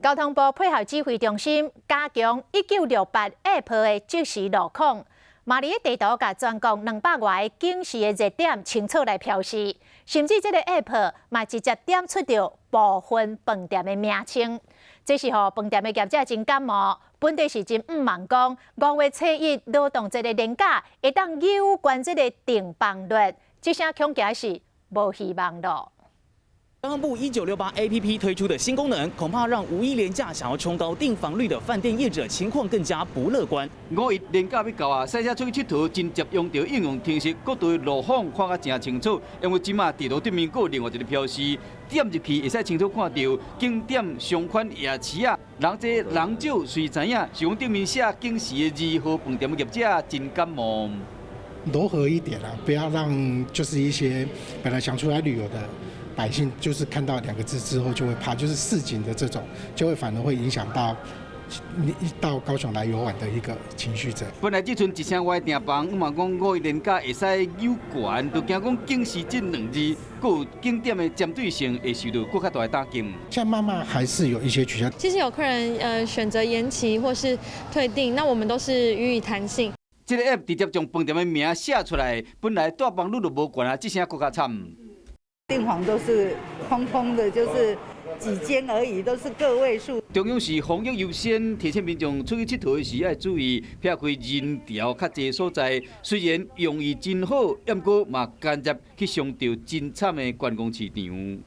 交通部配合指揮中心加強1968 App 的即時路況，嘛佇咧地圖共全國200外個警示的熱點清楚來標示，甚至這个 App 嘛直接點出著部分飯店的名稱。這是予飯店的業者真感冒，本底是真向望講5月初1勞動節的連假會當有關這个訂房率，這聲恐驚是無希望囉。交通部1968 APP 推出的新功能，恐怕讓五一連假想要衝高訂房率的飯店業者情況更加不樂觀。五一連假欲到啊，駛車出去𨑨迌，真捷用著應用程式，閣對路況看甲誠清楚。因為這馬地圖頂面閣有另外一个標示，點入去會使清楚看到景點商圈夜市啊，人濟人少誰知影？是講頂面寫警示的二號飯店業者真感冒。柔和一點啊，不要讓就是一些本來想出來旅遊的百姓，就是看到兩個字之後就會怕，就是示警的這種，就會反而會影響到你一到高雄來遊玩的一個情緒者。本來這陣1000外訂房，嘛講五一連假會使有懸，就驚講警示這兩字，閣有景點的針對性會受到閣較大的打擊。現在慢慢還是有一些取消。其實有客人選擇延期或是退訂，那我們都是予以彈性。這个 app 直接將飯店的名寫出來，本來訂房率就無懸啊，這聲閣較慘。訂房都是空空的，就是幾間而已，都是個位數。中央是防疫優先，提醒民眾出去𨑨迌的時愛注意，避開人潮較濟所在。雖然用意真好，毋過嘛間接去傷著真慘的觀光市場。